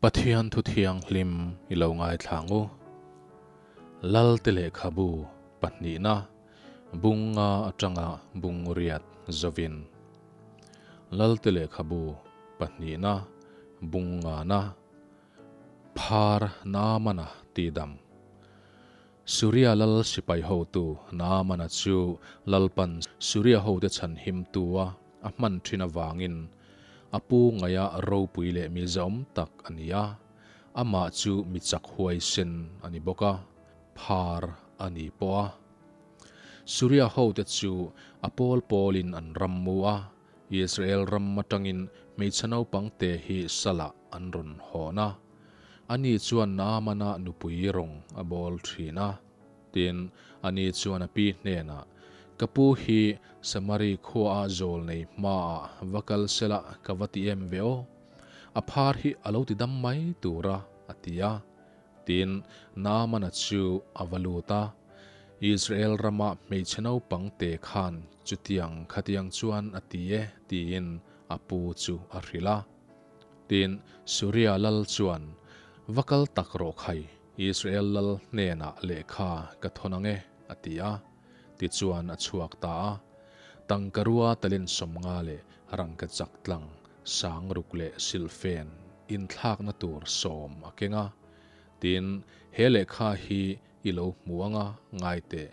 Pathian thu thianghlim i lo ngaithla ang u. Lalte lehkhabu pahnihna bunga atanga bungriat zovin. Lalte lehkhabu pahnihna bungana phar Naamana tidam. Suria lal sipai hotu Naamana chu Lalpan Suria hote chhanhimtua a hman thin avangin a pu ngaia ropui leh mi zahawm tak a ni a, amah chu mi chak huaisen a ni bawk a, phar a ni pawh a. Suria hote chu a pawl pawlin an ram mu a, Israel ram atangin hmeichhe naupang te hi salah an rawn hawn a. Ani chuan Naamana nupui rawng a bawl thin a. Tin, ani chuan a pi hnenah, Ka pu hi Samari khuaah zawl nei hmaah va kal sela ka va ti em ve aw? A phar hi a lo ti dam mai tur a, a ti a. Tin, Naamana chu a va lut a. Israel rama hmeichhe naupang te khan chutiang khatiang chuan a ti e, tiin a pu chu a hrilh a. Tin, Suria lal chuan, Va kal tak rawh khai, Israel lal hnenah lehkha ka thawn ang e, a ti a. Tichuan a chhuak ta a. Tangkarua talent 50 leh rangka chak tlang sang ruk leh silhfen inthlakna tur 10 a keng a. Tin, he lehkha hi i lo hmu ang a, ngai teh,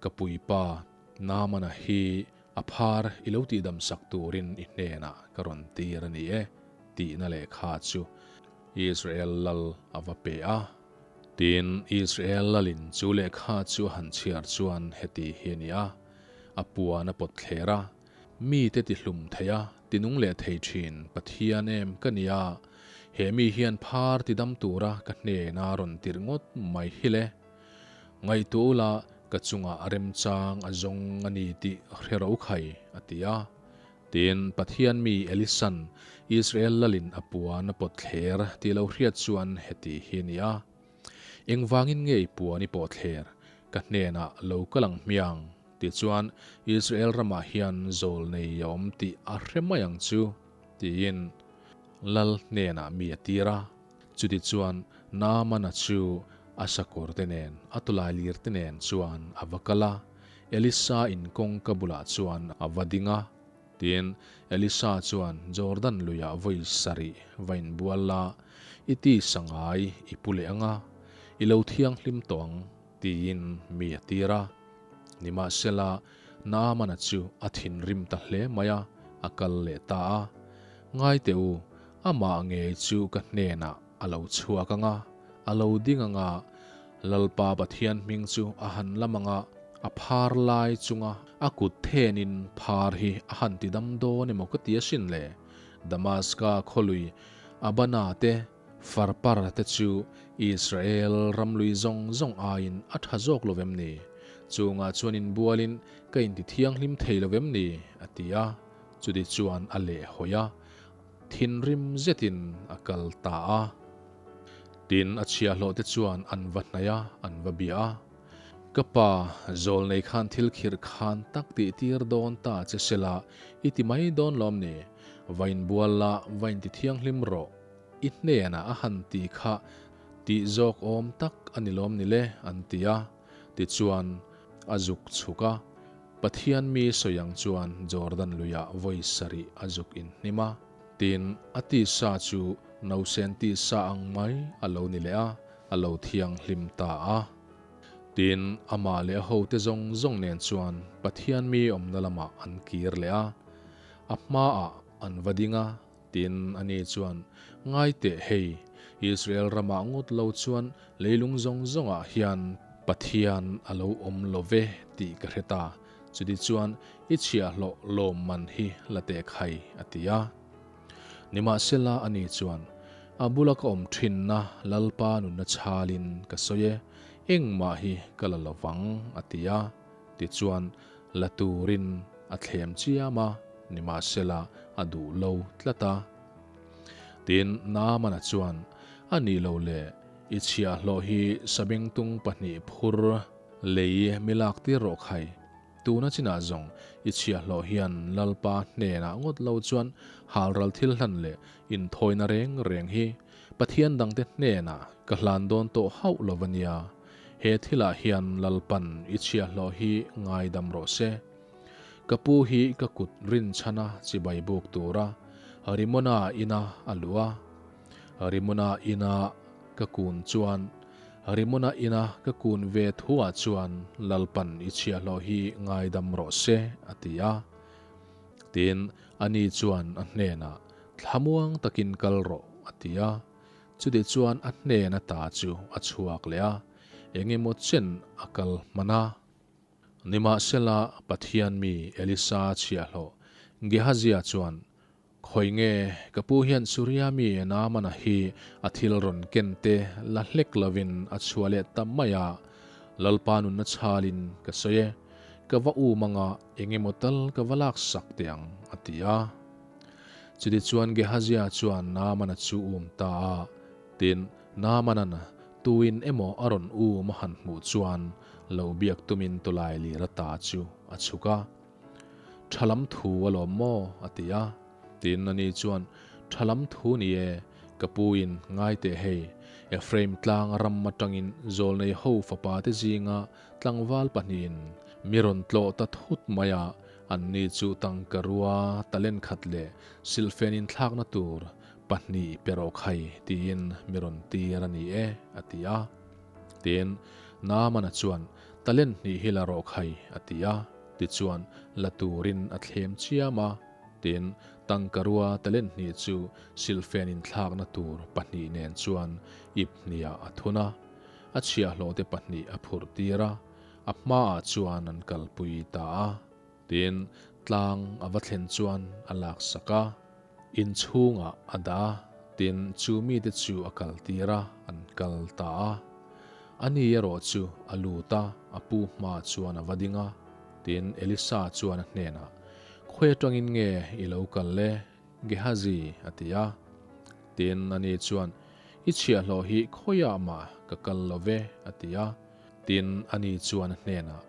ka puipa Naamana hi A phar i lo tihdam sak turin i hnenah ka rawn tir a ni e, tihna lehkha chu Israel lal a va pe a. Tin, Israel lalin chu lehkha chu a han chhiar chuan heti hi a ni a, A puan a pawt thler a, Mite tihlum thei a, tinung leh thei thin Pathian em ka ni a, he mi hian phar tidam tura ka hnena rawn tirh ngawt mai hi le. Ngaihtuah ula, ka chungah a remchang a zawng a ni tih hre ro khai, a ti a. Tin, Pathian mi Elisan Israel lalin a puan a pawt thler tih lo hriat chuan heti hi a ni a, Engvangin nge i puan i pawh thler? Ka hnenah lo kal ang hmiang, tichuan Israel ramah hian zawl nei a awm tih a hre mai ang chu, tiin lal hnenah mi a tir a. Chutichuan Naamana chu a sakawr te nen, a tawlai lir te nen chuan a va kal a, Elisa in kawngka bulah chuan a va ding a. Tin, Elisa chuan, Jordan luiah vawi sarih va inbual la, i tisa ngai i pu leh ang a, i lo thianghlim tawh ang, tiin mi a tir a. Nimahsela, Naamana chu a thinrim ta hle mai a, a kal leh ta a. Ngai teh u, amah ngei chu ka hnenah a lo chhuak ang a, a lo ding ang a, Lalpa Pathian hming chu a han lam ang a, a phar lai chunga a kut thenin phar hi a han ti dam dawn emaw ka ti asin le. Damaska khawlui Abana te, Farpar te chu Israel ramlui zawng zawng aiin a tha zawk lo vem ni? Chungah chuan inbualin ka inti thianghlim thei lo vem ni? a ti a. Chuti chuan a leh hawi a, thinrim zetin a kal ta a. Tin, a chhiahhlawh te chuan an va hnaih a, an va bia a. Ka pa, zawl nei khan thil khirh khan tak tih tir dawn ta che sela, i ti mai dawn lawm ni? Va inbual la, va inti thianghlim rawh. I hnenah a han ti kha tih zawk awm tak a ni lawm ni le? an ti a. Tichuan, a zuk chhuk a. Pathian mi sawi ang chuan Jordan luiah vawi sarih a zuk inhnim a. Tin, a tisa chu nausen tisa ang mai a lo ni leh a, a lo thianghlim ta a. Tin, amah leh a hote zawng zawng nen chuan Pathian mi awmna lamah an kir leh a, a hmaah an va ding a. Tin, ani chuan, Ngai teh hei, Israel ramah ngawt lo chuan leilung zawng zawngah hian Pathian a lo awm lo ve tih ka hre ta, chuti chuan i chhiahhlawh lawmman hi la teh khai, a ti a. Nimahsela ani chuan, A bula ka awm thinna Lalpa nunna chhalin ka sawi e, engmah hi ka la lo vang, a ti a. Tichuan, la turin a thlem chiam a, nimahsela a duh lo tlat a. Tin, Naamana chuan, A nih lo le, i chhiahhlawh hi sabengtung pahnih phur lei mi lak tir rawh khai. Tuna chinah zawng i chhiahhlawh hian Lalpa hnenah ngawt lo chuan halral thil hlan leh inthawina reng reng hi. Pathian dangte hnenah ka hlan dawn tawh hauh lo a nia. He thilah hian Lalpan i chhiahhlawh hi ngaidam rawh se. Ka pu hi ka kut rinchhana chibai buk tura Rimona ina a luh a. Rimona ina ka kun chuan Rimona ina ka kun ve thuah chuan Lalpan i chhiahhlawh hi ngaidam rawh se, a ti a. Tin, ani chuan a hnenah, Thlamuang takin kal rawh, a ti a. Chuti chuan a hnen ata chu a chhuak leh a, eng emaw chen a kal hman a. Nimahsela, Pathian mi Elisa chhiahhlawh Gehazia chuan, Khawi nge, ka pu hian Suria mi Naamana hi a thil rawn ken te la hlek lovin a chhuah leh ta mai a, Lalpa nunna chhalin ka sawi e, ka va um anga eng emaw tal ka va laksak teh ang, a ti a. Chutichuan Gehazia chuan Naamana chu um ta a, tin, Naamanan tuin emaw a rawn um a han hmuh chuan lo biak tumin tawlai lir ata chu a chhuk a. Tha lam thu a lawm maw? a ti a. Tin, ani chuan, Tha lam thu ni e, ka pu in ngai teh hei, Ephraim tlang ram atangin zawlnei ho fapa te zinga tlangval pahnihin mi rawn tlawh ta thut mai a, anni chu tangkarua talent khat leh silhfen inthlakna tur pahnih pe rawh khai tiin mi rawn tir a ni e, a ti a. Tin, Naamana chuan, Talent hnih hi la rawh khai, a ti a. Tichuan, la turin a thlem chiam a. Tin, tangkarua talent hnih chu silhfen inthlakna tur pahnih nen chuan ip hniah a thun a. A chhiahhlawhte pahnih a phurh tir a, a hmaah chuan an kalpui ta a. Tin, tlang a va thlen chuan a laksak a, inchhungah a dah a, tin, chu mite chu a kaltir a, an kal ta a. Ani erawh chu a lut a, a pu hma chuan a va ding a. Tin, Elisa chuan a hnenah, Khawi atangin nge i lo kal le, Gehazi? a ti a. Tin, ani chuan, I chhiahhlawh hi khawiah mah ka kal lo ve, a ti a. Tin, ani chuan a hnenah,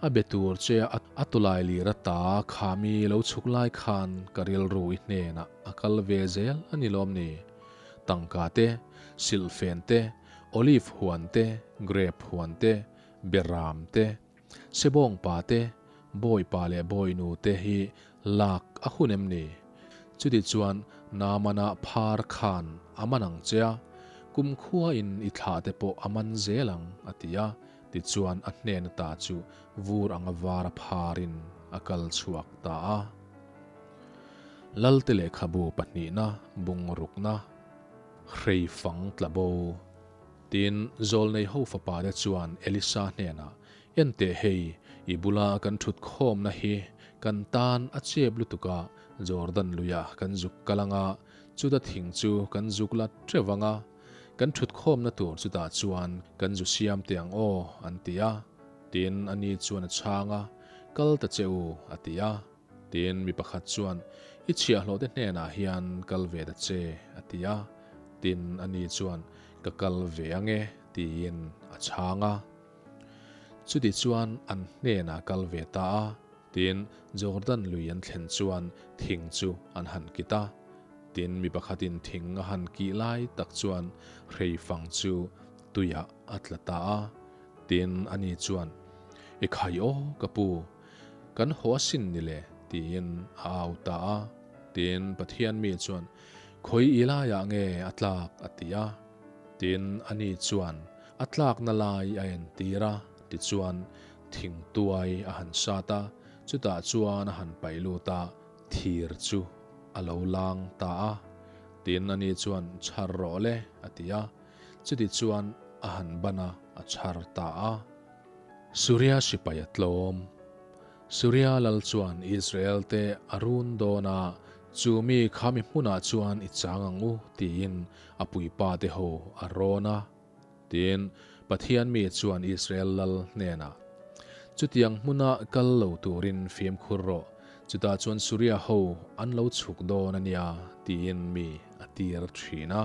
A be tur che a a tawlai lir ata khami lo chhuk lai khan ka rilru i hnenah a kal ve zel a ni lawm ni? Tangka te, silhfen te, olive huan te, grape huan te, beram te, sebawngpa te, bawipa leh bawinu te hi lak a hun em ni? Chuti chuan Naamana phar khan a man ang che a, kumkhuain i thlah te pawh a man zel ang, a ti a. Tichuan a hnen ata chu vur anga var a pharin a kal chhuak ta a. Lalte lehkhabu pahnihna bungrukna hreifang tla bo. Tin, Zawlnei ho fapa te chuan Elisa hnenah, Enteh hei, i bula kan thut khawmna hi kan tan a chep lutuk a, Jordan luiah kan zuk kal anga, chuta thing chu kan zuk la teuh ang a, kan thut khawmna tur chutah chuan kan zu siam teh ang aw, an ti a. Tin, ani chuan a chhang a, Kal ta che u, a ti a. Tin, mi pakhat chuan, I chhiahhlawhte hnenah hian kal ve ta che, a ti a. Tin, ani chuan, Ka kal ve ang e, tiin a chhang a. Chuti chuan an hnenah kal ve ta a. Tin, Jordan lui an thlen chuan thing chu an han kit a. Tin, mi pakhatin thing a han kih lai tak chuan hreifang chu tuiah a tla ta a. Tin, ani chuan, I khai aw, ka pu, kan haw asin ni le, tiin a au ta a. Tin, Pathian mi chuan, Khawi i laiah nge a tlak? a ti a. Tin, ani chuan a tlakna lai a entir a, tichuan thingtuai a han sat a, chutah chuan a han paih lut a, thir chu a lo lang ta a. Tin, ani chuan, Chhar rawh le, a ti a. Chutichuan a han ban a, a chhar ta a. Suria sipai a tlawm. Suria lal chuan Israel te a run dawn a, chu mi khami hmunah chuan i chang ang u tiin a puipa te ho a rawn a. Tin, Pathian mi chuan Israel lal hnenah, Chutiang hmuna kal lo turin fimkhur rawh, chutah chuan Suria ho an lo chhuk dawn a nia tiin mi a tir thin a.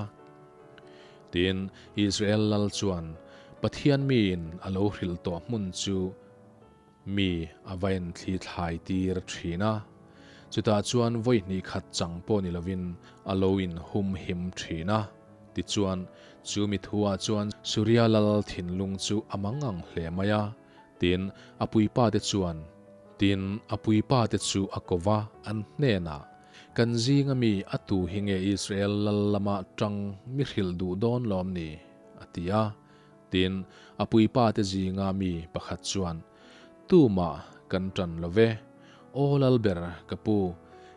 Tin, Israel lal chuan Pathian miin a lo hrilh tawh hmun chu mi a va enthli thlai tir thin a. Chutah chuan vawi hnih khat chang pawh ni lovin a lo inhum him thin a. Tichuan, chu mi thuah chuan Suria lal thinlung chu a mangang hle mai a. Tin, a puipate chuan, Tin, a puipate chu a ko va, an hnenah, Kan zinga mi a tu hi nge Israel lal lama tang mi hrilh duh dawn lawm ni? a ti a. Tin, a puipate zinga mi pakhat chuan, Tumah kan tan lo ve. Aw Lalber, ka pu,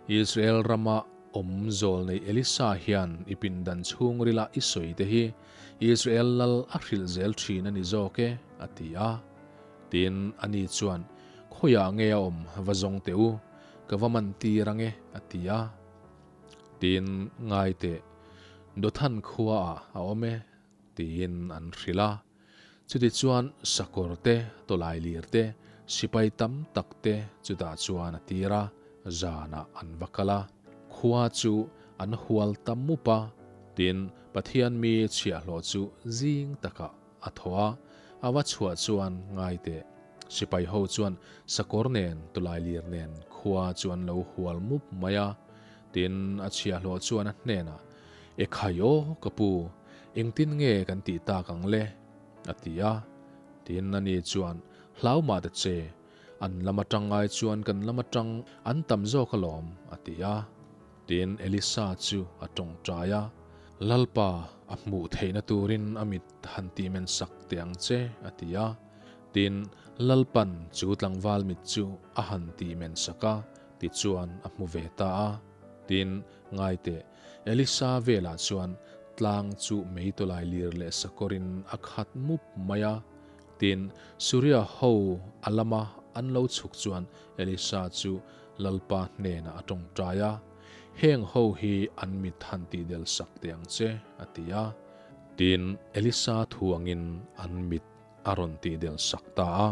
Israel rama awm zawl nei Elisa hian i pindan chhungrila i sawi te hi Israel lal a hrilh zel thin a ni zawk e, a ti a. Tin, ani chuan, Khawiah nge a awm va zawng teh u, ka va man tir ang e, a ti a. Tin, ngai teh, Dothan khuaah a awm e, tiin an hrilh a. Chutichuan sakawr te, tawlai lir te, sipai tam tak te chutah chuan a tir a, zanah an va kal a. Khua chu an hual ta mup a, tin, Pathian mi chhiahhlawh chu zing takah a thaw a, a va chhuah chuan ngai teh. Sipai ho chuan sakawr nen, tawlai lir nen khua chu an lo hual mup mai a, tin, a chhiahhlawh chuan a hnenah, E khai aw, ka pu, engtin nge kan tih tak ang le? a ti a. Tin, ani chuan, Hlau mah ta che, an lam atang ai chuan kan lam atang an tam zawk alawm, a ti a. Tin, Elisa chu a tawngtai a, Lalpa, a hmuh theihna turin a mit han tih men sak teh ang che, a ti a. Tin, Lalpan chu tlangval mit chu a han tih men sak a, tichuan a hmu ve ta a. Tin, ngai teh, Elisa velah chuan tlang chu meitawlai lir leh sakawrin a khat mup mai a. Tin, Suria ho a lama an lo chhuk chuan Elisa chu Lalpa hnenah a tawngtai a, Heng ho hi an mit han tihdel sak teh ang che, a ti a. Tin, Elisa thu angin an mit a rawn tihdel sak ta a.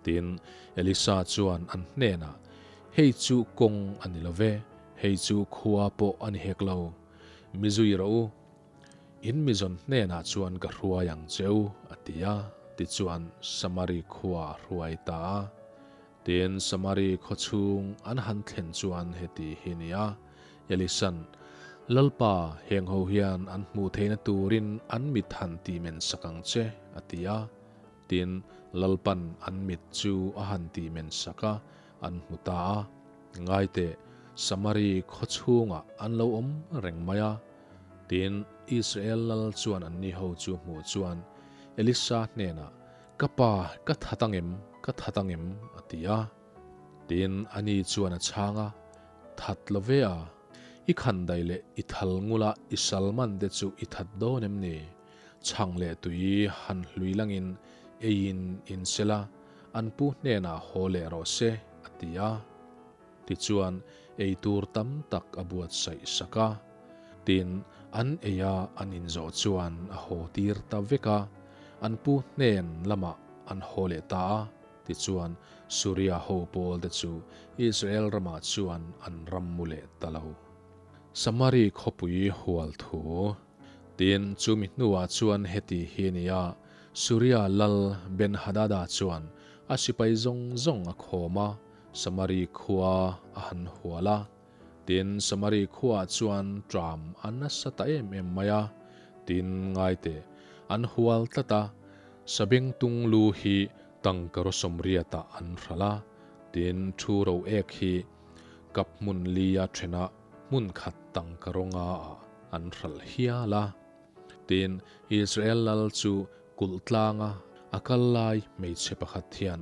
Tin, Elisa chuan an hnenah, Hei chu kawng a ni lo ve, hei chu khua pawh a ni hek lo. Mi zui rawh u, in mizawn hnenah chuan ka hruai ang che u, a ti a. Tichuan, Samari khua a hruai ta a. Tin, Samari khaw chhung an han thlen chuan heti hi ni a, Elisa'n, Lalpa, heng ho hian an hmuh theihna turin an mit han ti men sak ang che, a ti a. Tin, Lalpan an mit chu a han tih men sak a, an hmu ta a. Ngai teh, Samari khaw chhungah an lo awm reng mai a. Tin, Israel lal chuan anni ho chu hmuh chuan Elisa hnenah, Ka pa, ka that ang em? Ka that ang em? a ti a. Tin, ani chuan a chhang a, That lo ve a, i khandai leh i thal ngula i salman te chu i that dawn em ni? Chhang leh tui han hlui langin eiin in sela, an pu hnenah haw leh rawh se, a ti a. Tichuan, ei tur tam tak a buatsaih sak a. Tin, an eia an inzawh chuan a haw tir ta vek a, an pu hnen lamah an haw leh ta a. Tichuan, Suria ho pawl te chu Israel ramah chuan an ram mu leh ta lo. Samari khawpui hual thu. Tin, chumi hnuah chuan heti hi a ni a, Suria lal Ben-hadada chuan a sipai zawng zawng a khawm a, Samari khua a han hual a. Tin, Samari khuaah chuan ṭam a nasa ta em em mai a, tin, ngaite, an hual tlat a, Sabengtung lu hi tangka raw sawmriatah an hralh a, tin, thu ro ek hi kap hmun lia ṭhenah hmun khat tangka rawnga ah an hralh hial a. Tin, Israel lal chu kulh tlanga a kal lai hmeichhe pakhat hian,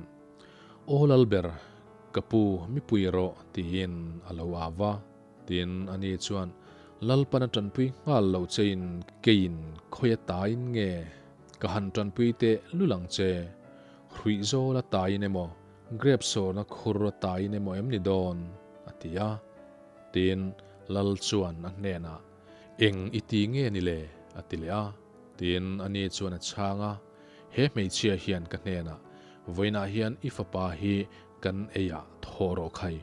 Aw Lalber, ka pu mipui rawh tiin a lo au va. Tin, ani chuan, Lalpan a tanpui nghal lo chein keiin khawi a tain nge ka han tanpui teh lul ang che? Hruih zawl a tain emaw, grep sawrna khur a tain emaw em ni dawn? a ti a. Tin, Lal chuan a hnenah, Eng i ti nge ni le? a ti leh a. Tin, ani chuan a chhang a, He hmeichhia hian ka hnenah, Vawiinah hian i fapa hi kan eiah thaw rawh khai.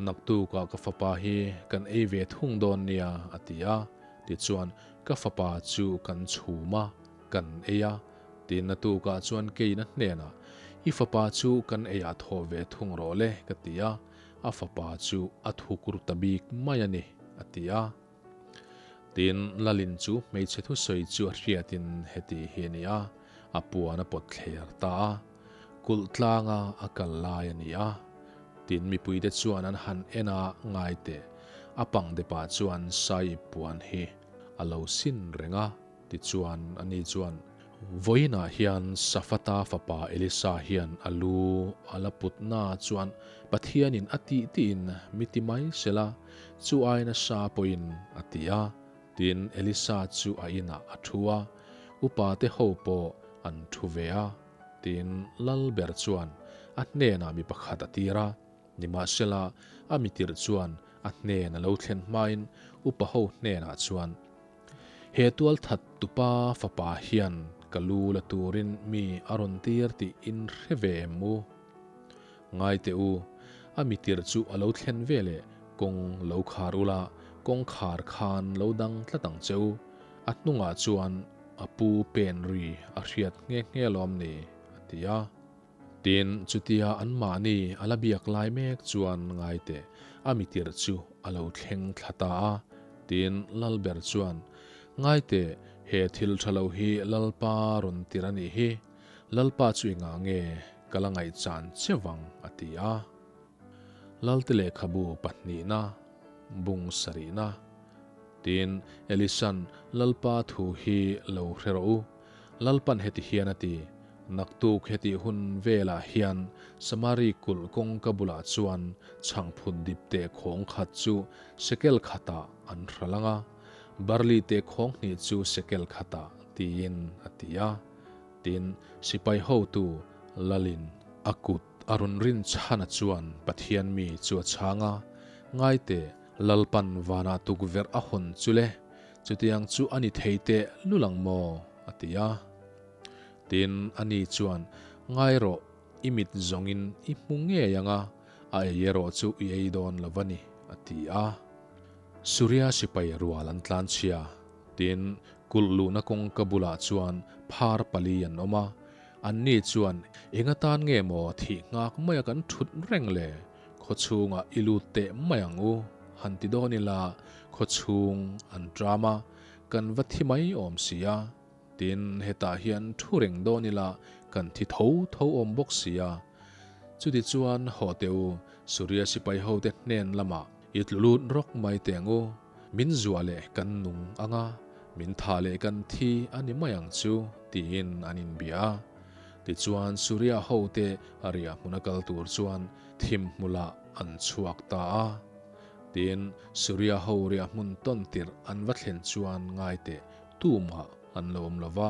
Naktukah ka fapa hi kan ei ve thung dawn nia, a ti a. Tichuan, ka fapa chu kan chhum a, kan ei a. Tin, natukah chuan keiin a hnenah, I fapa chu kan eiah thaw ve thung rawh le, ka ti a. A fapa chu a thukur ta bik mai a ni, a ti a. Tin, Lalin chu hmeichhe thusawi chu a hriatin heti hi a ni a, a puan a pawt thler ta a, kulh tlanga a kal lai a ni a. Tin, mipuite chuan an han en a, ngai teh, a pang depah chuan Saiip puan hi a lo sin reng a. Tichuan, ani chuan, Vawiinah hian Safata fapa Elisa hian a lu a la putna chuan Pathianin a tih tiin mi ti mai sela, chu ai nasa pawhin a ti a. Tin, Elisa chu a inah a thu a, upate ho pawh an thu ve a. Tin, Lalber chuan a hnenah mi pakhat a tir a. Nimahsela, a mitirh chuan a hnen a lo thlen hmain upa ho hnenah chuan, He tualthat tupa fapa hian ka lu la turin mi a rawn tir tih in hre ve em u? Ngai teh u, a mitirh chu a lo thlen ve leh kawng lo khar ula, kawngkhar khan lo dang tlat ang che u. A hnungah chuan a pu pen ri a hriat nghe nghe lawm ni? a ti a. Tin, chutia anmahni a la biak lai mek chuan ngai teh, a mitirh chu a lo thleng thla ta a. Tin, Lalber chuan, Ngai teh, he thil tha lo hi Lalpa rawn tir a nih hi. Lalpa chu engah nge ka la ngaihchan che vang? a ti a. Lalte lehkhabu pahnihna, bung sarihna. Tin, Elisan, Lalpa thu hi lo hre rawh u. Lalpan heti hian a ti, Naktuk hetih hun velah hian Samari kulh kawngka bulah chuan chhangphut dip teh khawng khat chu sekel khatah an hral ang a, barli teh khawng hnih chu sekel khatah tiin a ti a. Tin, sipai hotu Lalin a kut a rawn rin chhana chuan Pathian mi chu a chhang a, Ngaiteh, Lalpan vanah tukverh a hawn chu le, chutiang chu a ni thei teh lul ang maw? a ti a. Tin, ani chuan, Ngai rawh, i mit zawngin i hmu ngei ang a, a ei erawh chu i ei dawn lo va ni, a ti a. Suria sipai rual an tlan chhia. Tin, kulh luhna kawngka bulah chuan phar pali an awm a. Anni chuan, Eng atan nge maw thih nghak maia kan thut reng le? Khaw chhungah i lut teh mai ang u, han ti dawn ila, khaw chhung an tram a, kan va thi mai awm si a. Tin, hetah hian thu reng dawn ila kan thi tho tho awm bawk si a. Chutichuan, haw teh u, Suria sipai hote hnen lamah i tlu lut rawk mai teh ang u. Min zuah leh kan nung ang a, min thah leh kan thi a ni mai ang chu, tiin an inbia a. Tichuan, Suria hote riah hmuna kal tur chuan thim hmulah an chhuak ta a. Tin, Suria ho riah hmun tawn tirh an va thlen chuan ngai teh Tumah an lo awm lo va,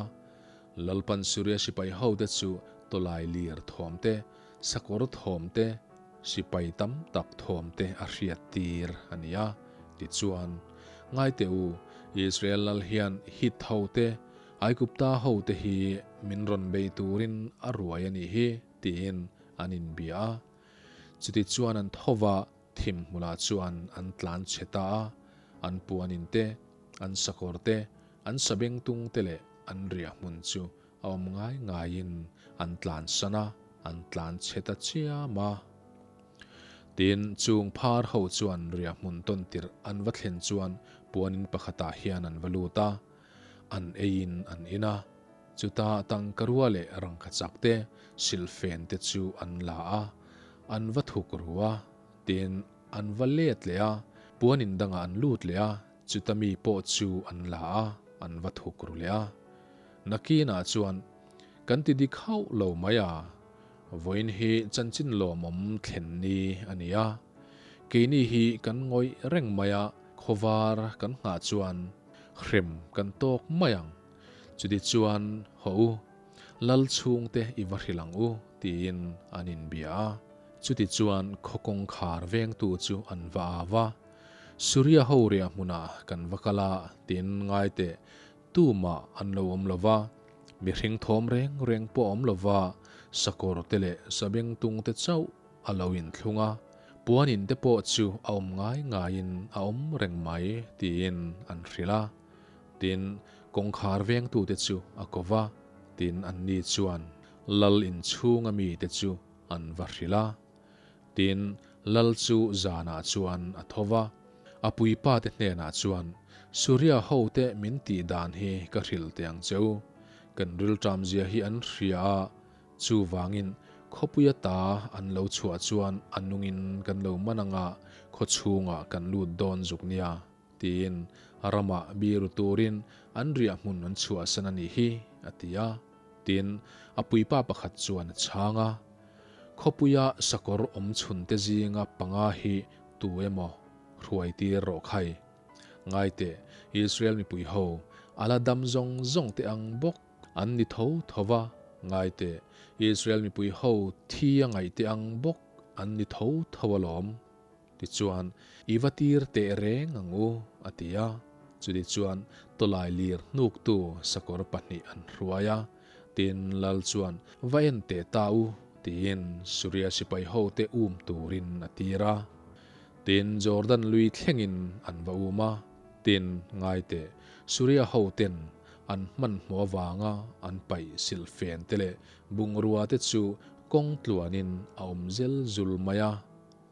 Lalpan Suria sipai hote chu tawlai lir thawm te, sakawr thawm te, sipai tam tak thawm te a hriat tir a ni a. Tichuan, ngai teh u, Israel lal hian Hit hote, Aigupta hote hi min rawn bei turin a ruai a nih hi, tiin an inbia a. Chutichuan an tho va, Thim hmulah chuan an tlan chhe ta a, an puanin te, an sakawr te, an sabengtung te leh an riah hmun chu a awm ngai ngaiin an tlan san a, an tlan chhe ta chiam a. Tin, chung phar ho chuan riah hmun tawn tirh an va thlen chuan puanin pakhatah hian an va lut a, an eiin an in a, chuta tangkarua leh rangkachak te, silhfen te chu an la a, An va thuk ru a, tin an va let leh a, puan in dangah an lut leh a, chuta mi pawh chu an la a, an va thuk ru leh a. Nakinah chuan, Kan ti dik hauh lo mai a, vawiin hi chanchin lawmawm thlen ni a ni a, keini hi kan ngawih reng mai a, khawvar kan nghah chuan hrem kan tawk mai ang. Chuti chuan, Haw u, Lal chhungte i va hrilh ang u, tiin an inbia a. Chutichuan khaw kawngkhar vengtu chu an va au va, Suria ho riah hmunah kan va kal a, tiin ngai teh, tumah an lo awm lo va, mihring thawm reng reng pawh a awm lo va, sakawr te leh sabengtung te chauh a lo inthlung a, puanin te pawh chu a awm ngai ngaiin a awm reng mai, tiin an hrilh a. Tin, kawngkhar vengtute chu a ko va, tin anni chuan lal inchhunga mite chu an va hrilh a. Tin, lal chu zanah chuan a tho va. A puipa te hnenah chuan, Suria hote min tih dan hi ka hrilh teh ang che u. Kan rilṭam zia hi an hria a, chuvangin khawpuia ta an lo chhuah chuan a nungin kan lo man anga khawchhungah kan lut dawn zuk nia, tiin ramah biru turin an riah hmun an chhuahsan a nih hi, a ti a. Tin, a puipa pakhat chuan a chhang a, Khawpuia sakawr awm chhunte zinga panga hi tu emaw hruai tir rawh khai. Ngai teh, Israel mipui ho, a la dam zawng zawng te ang bawk an ni tho tho va, ngai teh, Israel mipui ho thi a ngaih te ang bawk an ni tho tho alawm. Tichuan, I va tir teh reng ang u, a ti a. Chutichuan, tawlai lir hnuktu sakawr pahnih an hruai a. Tin, Lal chuan, Va en teh ta u, tiin Suria sipai hote um turin a tir a. Tin, Jordan lui thlengin an va um a. Tin, ngai teh, Suria hoten an hmanhmawh avanga an paih silhfen te leh bungrua te chu kawng tluanin a awm zel zul mai a.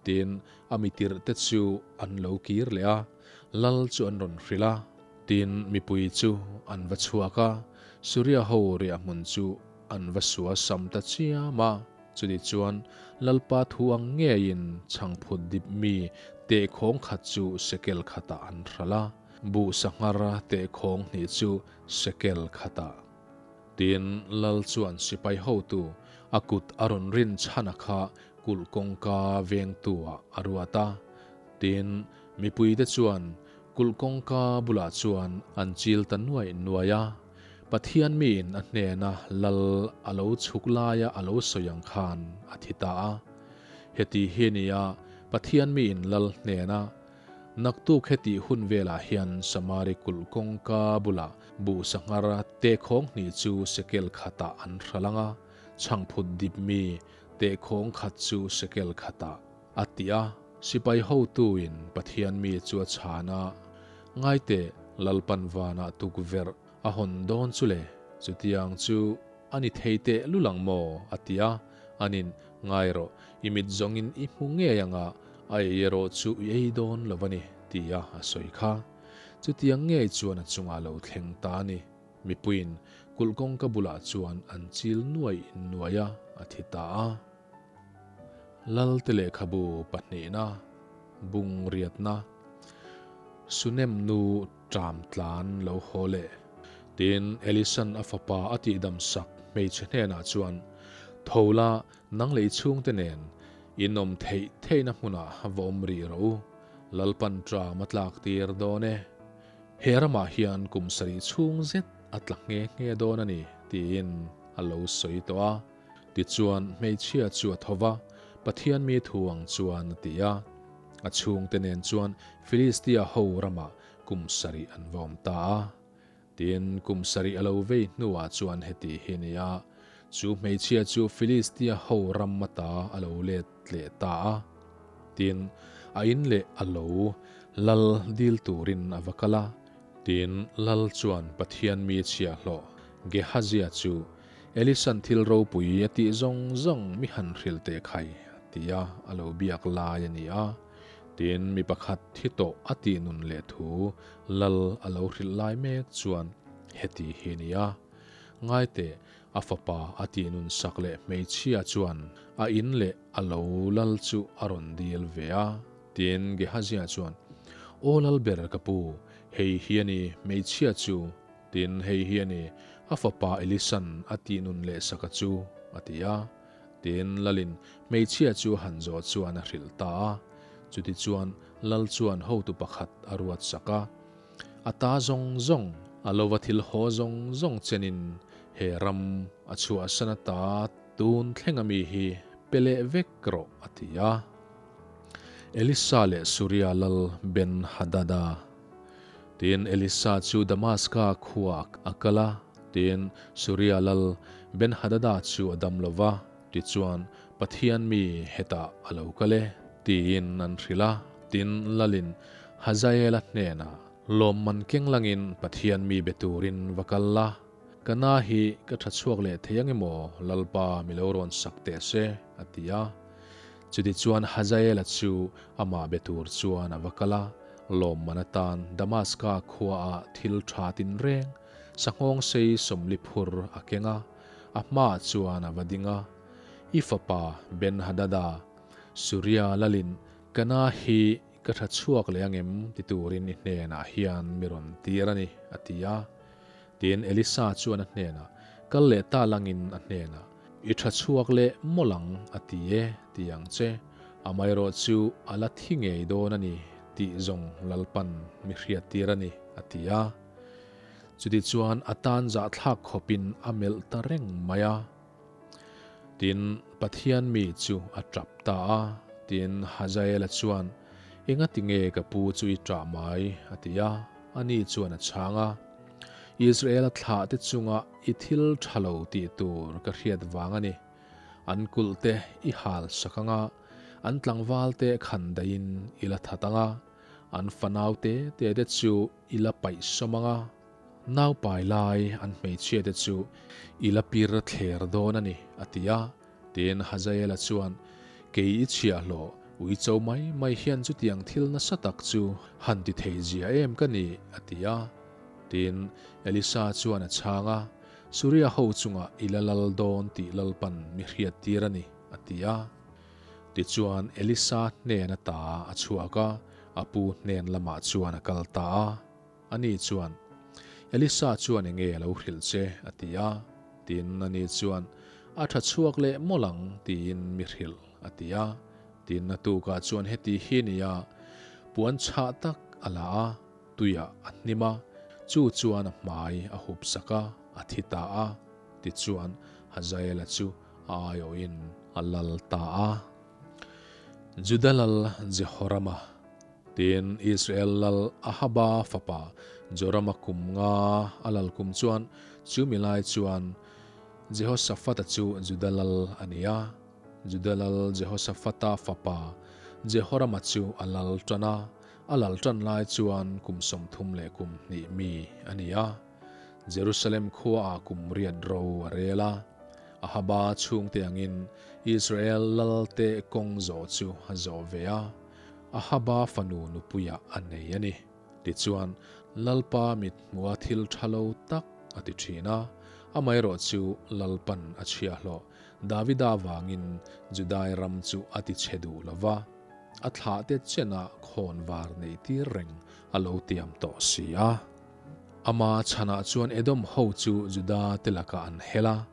Tin, a mitirh te chu an lo kir leh a, lal chu an rawn hrilh a. Tin, mipui chu an va chhuak a, Suria ho riahhmun chu an va sua sam ta chiam a. Chutichuan, Lalpa thu ang ngeiin chhangphut dip mi tehkhawng khat chu sekel khatah an hralh a, buh sanghar tehkhawng hnih chu sekel khatah. Tin, lal chuan sipai hotu a kut a rawn rin chhana kha kulh kawngka vengtu-ah a ruat a. Tin, mipuite chuan kulh kawngka bulah chuan an chil ta nuaih nuaih a. Pathian miin a hnena lal a lo chhuk laia a lo sawi ang khan a thi ta a. Heti hi nia Pathian miin lal hnena Naktuk hetih hun velah hian Samari kulh kawngka bulah buh sanghar tehkhawng hnih chu sekel khatah an hral ang a, chhangphut dip mi tehkhawng khat chu sekel khatah a ti a. Sipai hotuin Pathian mi chu a chhan a, Ngaiteh, Lalpan vanah tukverh a hawn dawn chu le, chutiang chu a ni thei teh lul ang maw? a ti a, anin, Ngai rawh, i mit zawngin i hmu ngei ang a, a ei erawh chu i ei dawn lo a ni, tia a sawi kha. Chutiang ngei chuan a chungah lo thleng ta a ni. Mipuiin kulh kawngka bulah chuan an chil nuaih nuaih a, a thi ta a. Lalte lehkhabu pahnihna, bung riatna, Sunem nu ṭam tlan lo haw leh. Tin, Elisan a fapa a tihdam sak hmeichhe hnenah chuan, Tho la, nang lei chhungte nen in awm theih theihna hmunah va awm rih rawh u, Lalpan ṭam a tlak tir dawn e. He ramah hian kum sarih chhung zet a tla nghe nghe dawn a ni, tiin a lo sawi tawh a. Tichuan, hmeichhia chu a tho va, Pathian mi thu ang chuan a ti a. A chhungte nen chuan Filistia ho ramah kum sarih an va awm ta a. Tin, kum sarih a lo vei hnuah chuan heti hi a ni a, chu hmeichhia chu Filistia ho ram ata a lo let leh ta a. Tin, a in leh a lo lal dil turin a va kal a. Tin, lal chuan Pathian mi chhiahhlawh Gehazia chu Elisan thil ropui a tih zawng zawng mi han hrilh teh khai, tia a lo biak lai a ni a. Tin, mi pakhat thi tawh a tih nun leh thu lal a lo hrilh lai mek chuan heti hi a ni a. Ngaiteh, a fapa a tih nun sak leh hmeichhia chuan a in leh a lo lal chu a rawn dil ve a. Tin, Gehazia chuan, Aw lal ber ka pu, hei hi a ni hmeichhia chu, Tin, hei hi a ni, a fapa Elisan a tih nun leh saka chu, a ti a. Tin, Lalin hmeichhia chu a han zawh chuan a hrilh ta a. Chutichuan, Lal chuan hotu pakhat a ruat sak a. A ta zawng zawng, a lova thil haw zawng zawng chenin he ram a chhuahsan ata tun thleng ami hi pe leh vek rawh, a ti a. Elisa leh Suria lal Ben-Hadada. Tin, Elisa chu Damaska khuaah a kal a, tin, Suria lal Ben-Hadada chu a dam lo va, tichuan, Pathian mi hetah a lo kal e, tiin an hrilh a. Tin, lalin Hazaela hnenah, Lawmman keng langin Pathian mi be turin va kal la, ka na hi ka tha chhuak leh thei ang emaw Lalpa mi lo rawn sak teh se, a ti a. Chutichuan Hazaela chu amah be tur chuan a va kal a. Lawmman atan Damaska khuaah thil tha tinreng, sanghawng sei 40 phur a keng a, a hmaah chuan a va ding a. I fapa Ben-Hadada, Suria lalin ka na hi ka tha chhuak leh angem ti turin i hnenah hian mi rawn tir a ni, a ti a. Tin, Elisa chuan a hnenah, Kal leh ta langin a hnenah, I tha chhuak leh mawlh ang, a ti e, ti ang che. Amaherawh chu a la thi ngei dawn a ni tih zawng Lalpan mi hriattir a ni, a ti a. Chutichuan a tan zahthlak khawpin a melh ta reng mai a. Tin, Pathian mi chu a tap ta a. Tin, Hazaela chuan, Engati nge ka pu chu i ṭah mai? a ti a. Ani chuan a chhang a, Israela thlahte chunga i thil ṭha lo tih tur ka hriat vang a ni. An kulh te i hal sak ang a, an tlangval te khan daihin i la that ang a, an fanau te te te chu i la paih sawm ang a, naupai lai an hmeichhia te chu i la pir thler dawn a ni, a ti a. Tin, Hazaela chuan, Kei i chhiahhlawh, uicho mai mai hian chutiang thil nasa tak chu han ti thei zia em ka ni, a ti a. Tin, Elisa chuan a chhang a, Suria ho chungah i la lal dawn tih Lalpan mi hriattir a ni, a ti a. Tichuan, Elisa hnen ata a chhuak a, a pu hnen lamah chuan a kal ta a. Ani chuan, Elisa chuan enge a lo hrilh che? a ti a. Tin, ani chuan, A tha chhuak leh mawlh ang, tiin mi hrilh, a ti a. Tin, a tukah chuan heti hi nia, puan chhah tak a la a, tuiah a hnim a, chu chuan a hmai a hup sak a, a thi ta a. Tichuan, Hazaela chu a aiawhin a lal ta a. Juda lal Jehorama Tin, Israel lal Ahaba fapa Jorama kum nga a lal kum chuan chu mi lai chuan Jehoshafata chu Juda lal a ni a. Juda lal Jehoshafata fapa Jehorama chu a lal tan a, a lal tan lai chuan kum 32 mi a ni a. Jerusalem khuaah kum riat ro a rel a. Ahaba chhungte angin Israel lalte kawng zawh chu a zawh ve a. Ahaba fanu nupuiah a nei a ni. Tichuan, Lalpa mit hmuha thil tha lo tak a ti thin a, amaherawh chu Lalpan a chhiahhlawh Davida vangin Judai ram chu a ti chhe duh lo va, a thlahte chenah khawn var neih tir reng a lo tiam tawh si a. Ama chhanah chuan Edom ho chu Juda te lakah an hel a,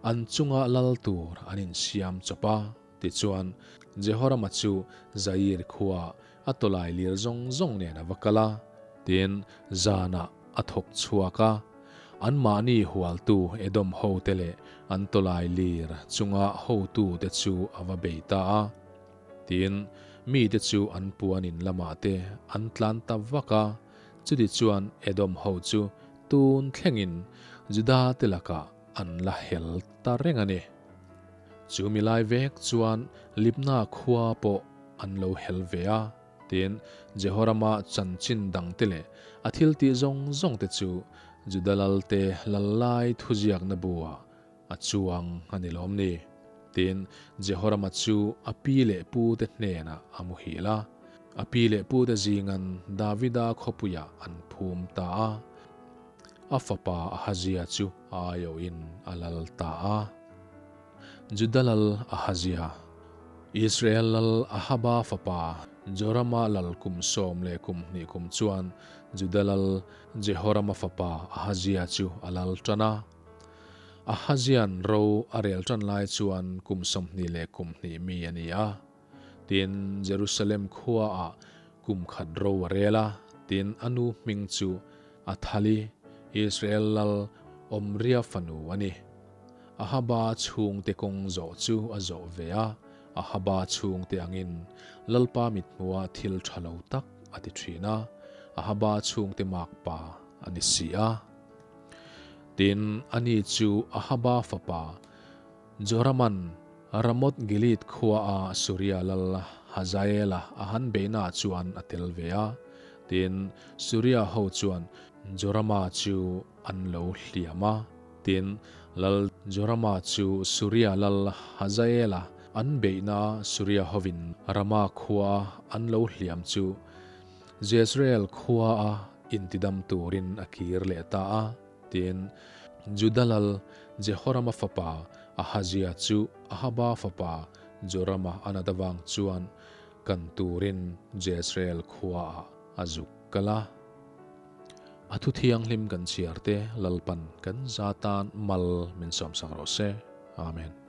an chunga lal tur an insiam chawp a. Tichuan, Jehorama chu Zair khuaa a tawlai lir zawng zawng nen a va kal a, tin, zanah a thawk chhuak a. Anmahni hualtu Edom hote leh an tawlai lir chunga hotute chu a va bei ta a. Tin, mite chu an puan in lamah te an tlan ta vak a, chutichuan Edom ho chu tun thlengin Juda te lakah an la hel ta reng a ni. Chu mi lai vek chuan Libna khua pawh an lo hel ve a, tin, Jehorama chanchin dangte leh a thil tih zawng zawngte chu Juda lalte lal lai thuziakna buah a chuang a ni lawm ni? Tin, Jehorama chu a pi leh pute hnenah a muhil a, a pi leh pute zingan Davida khawpuiah an phum ta a. A fapa Ahazia chu a aiawhin a lal ta a. Juda lal Ahazia, Israel lal Ahaba fapa Jorama lal kum 12 kum chuan Juda lal Jehorama fapa Ahazia chu a lal tan a. Ahazia'n ro a rel tan lai chuan kum 22 mi a ni a. Tin, Jerusalem khuaah kum khat ro a rel a, tin, a nu hming chu Athali, Israel lal Omria fanu a ni. Ahaba chhungte kawng zawh chu a zawh ve a, Ahaba chhungte angin Lalpa mithmuha thil tha lo tak a ti thin a, Ahaba chhungte makpa a ni si a. Tin, ani chu Ahaba fapa Joraman Ramoth Gilead khuaa Suria lal Hazaela a han beihnaah chuan a tel ve a. Tin, Suria ho chuan Jorama chu an lo hliam a. Tin, lal Jorama chu Suria lal Hazaela an beihna Suria hovin Rama khuaa an lo hliam chu. Jezreel khua a intidam turin a kir leh ta a. Tin, Juda lal Jehorama fapa Ahazia chu Ahaba fapa Jorama a nat avang chuan kan turin Jezreel khuaah a zuk kal a. A thu thianghlim kan chhiar te Lalpan kan za tan mal min sawmsak rawh se. Amen.